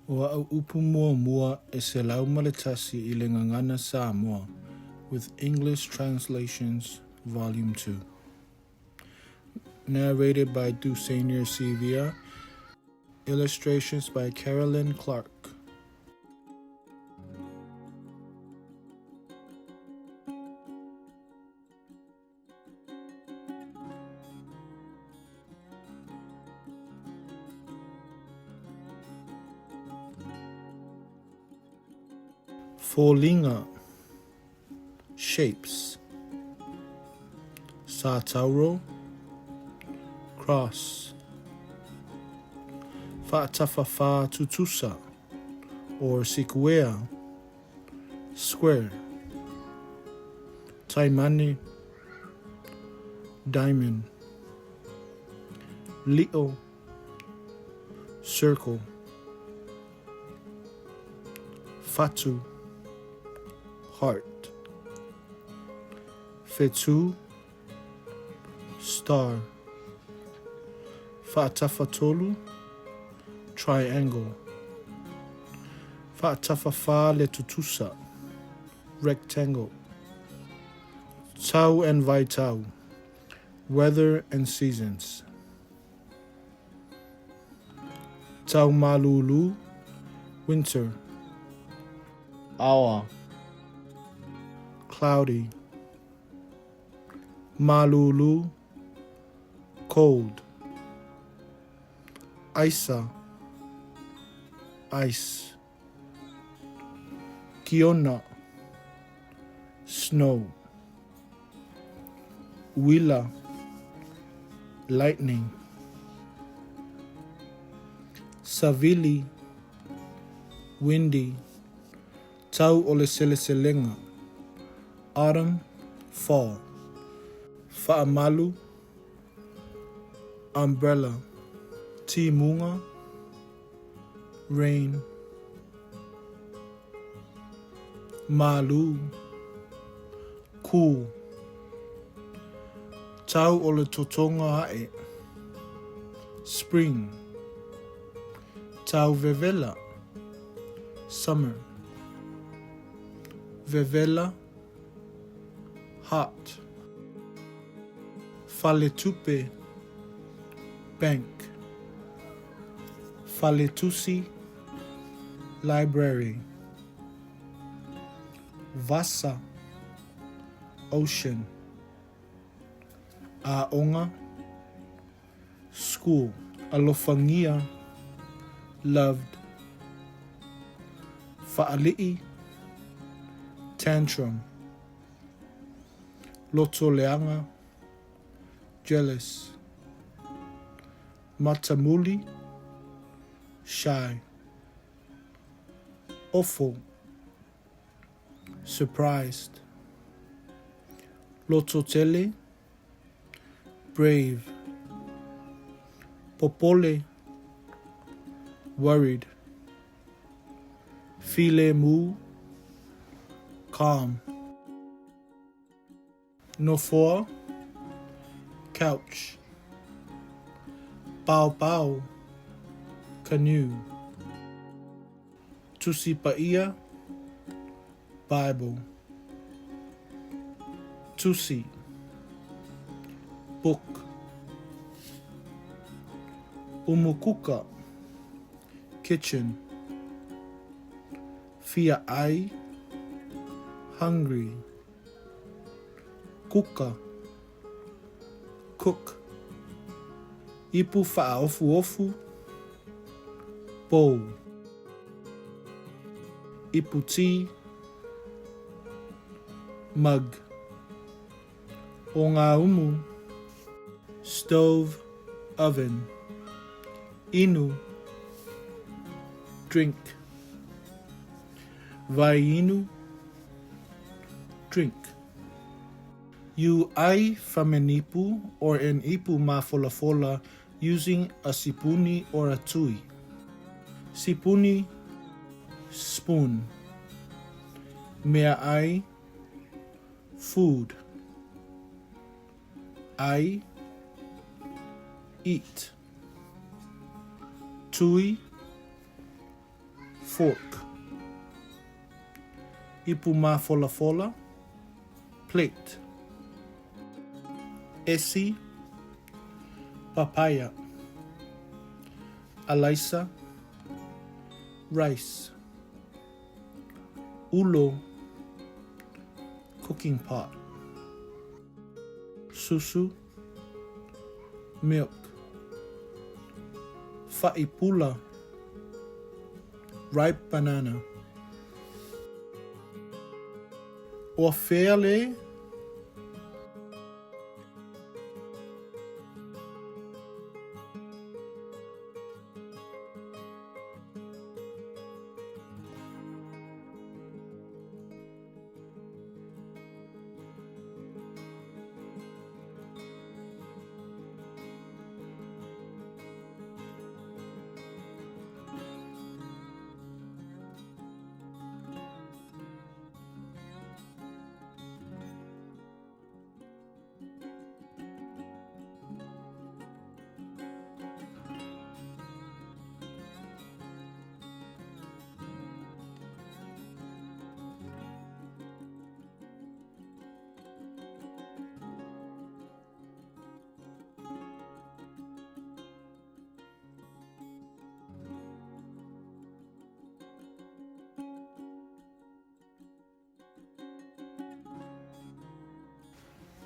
O a'u upu muamua e 101 i le Gagana Samoa with English Translations, Volume 2. Narrated by Dusanier Sivia. Illustrations by Carolyn Clark. Foliga, shapes. Satauro, cross. Faatafa tutusa, or sikuea, square. Taimane, diamond. Lio, circle. Fatu, heart. Fetu, star. Faatafatolu, triangle. Faatafafa le tutusa, rectangle. Tau and vaitau, weather and seasons. Tau malulu, winter. Awa, cloudy. Malulu, cold. Aisa, ice. Kiona, snow. Uila, lightning. Savili, windy. Tau o le seleselega, autumn, fall. Faamalu, umbrella. Timuga, rain. Malū, cool. Tau o le totoga ae, spring. Tau vevela, summer. Vevela, hot. Faletupe, bank. Faletusi, library. Vasa, ocean. Aoga, school. Alofagia, loved. Faalii, tantrum. Lotoleaga, jealous. Matamuli, shy. Ofo, surprised. Lototele, brave. Popole, worried. Filemu, calm. Nofoa, couch. Paopao, canoe. Tusi Paia, Bible. Tusi, book. Umukuka, kitchen. Fia ai, hungry. Kuka, cook. Ipu faaofuofu, bowl. Ipu ti, mug. O ngā umu, stove, oven. Inu, drink. Vai inu, drink. You ʻai from an ipu or an ipu mafolafola using a sipuni or a tui. Sipuni, spoon. Meaʻai, food. ʻAi, eat. Tui, Fork. Ipu mafolafola, Plate. Esi, Papaya. Alaisa, Rice. Ulo, Cooking pot. Susu, Milk. Fa'i pula, Ripe banana. O afea le?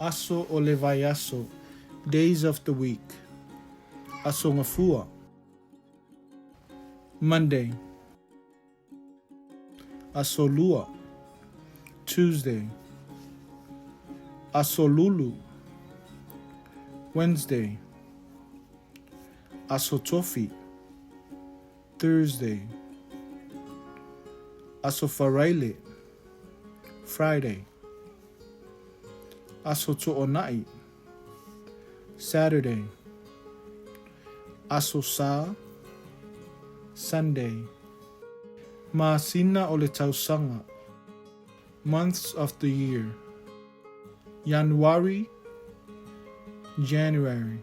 Aso o le vaiaso, Days of the week. Aso Gafua, Monday. Aso Lua, Tuesday. Aso Lulu, Wednesday. Aso Tofi, Thursday. Aso Faraile, Friday. Aso To'ona'i, Saturday. Aso Sa, Sunday. Masina o le tausaga, Months of the year. Ianuari, January.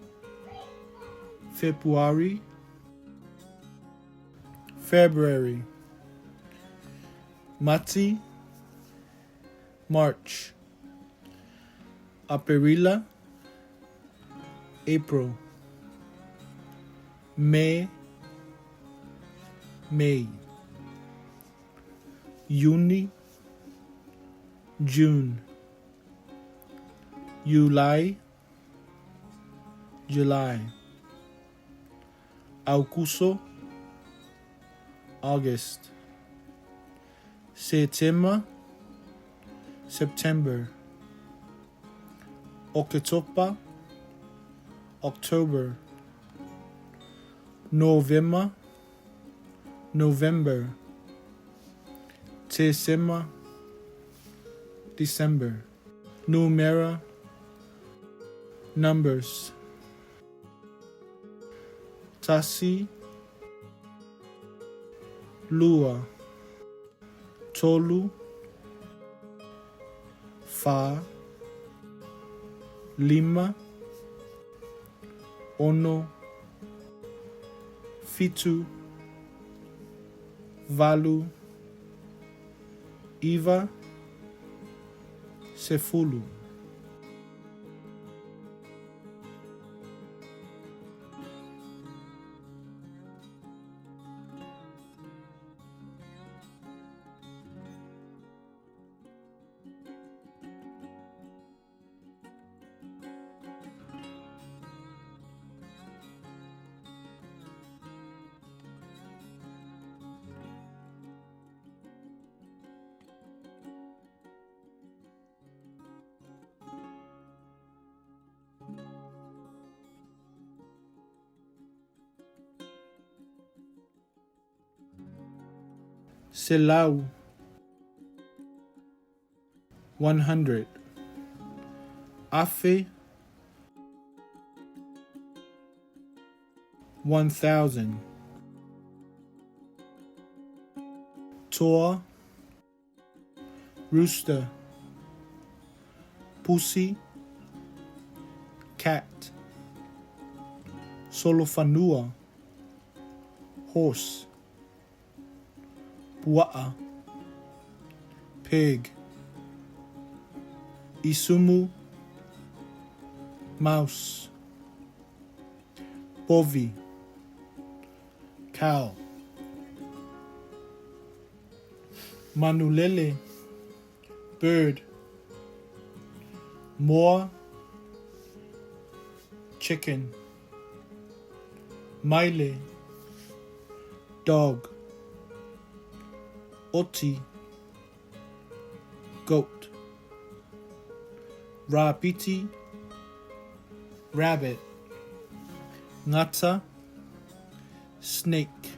Fepuari, February. Mati, March. Aperila, April. Me, May. Iuni, June. Iulai, July. Aukuso, August. Setema, September. Oketopa, October. Novema, November. Tesema, December. Numera, Numbers. Tasi, Lua. Tolu, Fa, Lima, Ono, Fitu, Valu, Iva, Sefulu. Selau, 100. Afe, 1,000. Toa, rooster. Pusi, cat. Solofanua, horse. Pua'a, Pig. Isumu, Mouse. Povi, Cow. Manulele, Bird. Moa, Chicken. Maile, Dog. Oti, Goat. Rāpiti, Rabbit. Ngata, Snake.